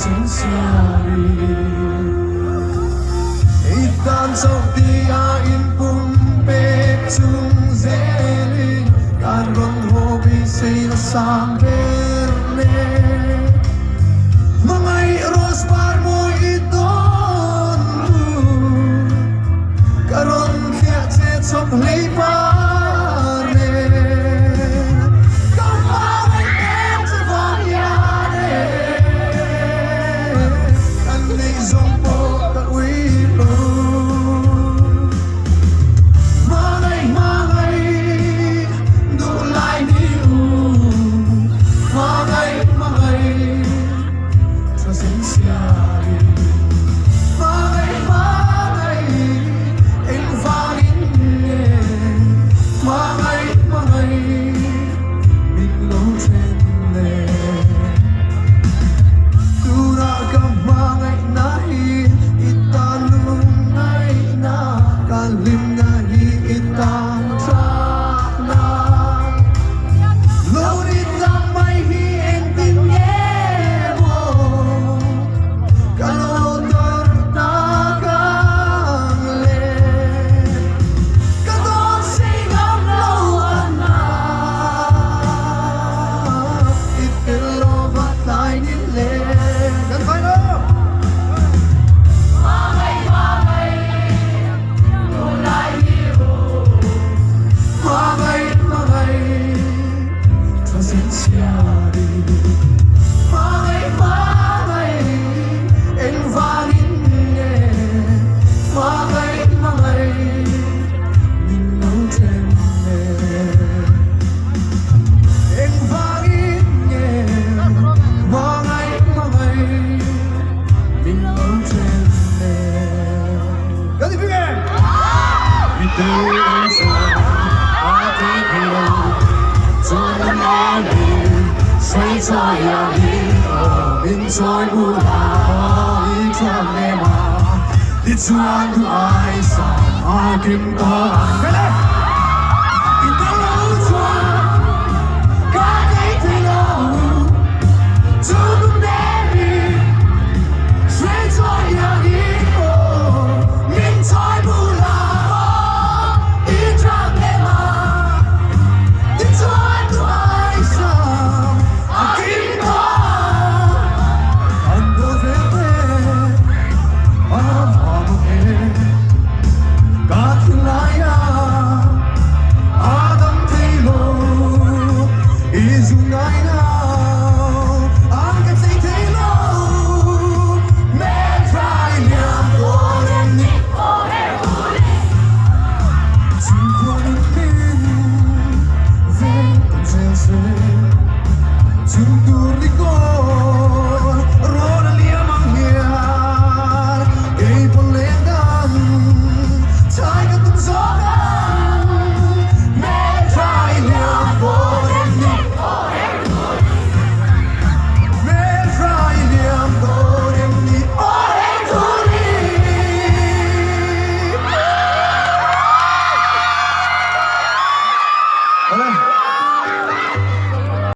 Sinciari I tan chauh tia inpumpek chung zelin kan rawn haw beiseina sang ber nen. Hmangaih rose par mawi i dawn lu ka rawn thliah che chawp hlei par nen. Ka hmangaih em che vang hian e kan neih zawng pawh ka ui lo. Hmangaih hmangaih duh lai ni u hmangaih hmangaih tha zin siari hmangaih hmangaih engvangin nge hmangaih hmangaih min lo then le tunah ka hmangaihna hi i tan lungngaihna ka hlimna hi i tan thatna lo ni tak mai hi engtin nge maw ka lo tawrh tak ang le ka dawn sei ngam lo a na i tel lo va tlai ni le kan fai lo. Hmangaih hmangaih tha zin siari Hmangaih hmangaih engvangin nge Hmangaih hmangaih min lo then le Engvangin nge Hmangaih hmangaih min lo then le Kan i fing em? Mi tel ang chuan a ti thei lo Chuan a mani sei chai a hi Min chawi bula i thiam lem a Tichuan duh ai sang a kim tawh ang.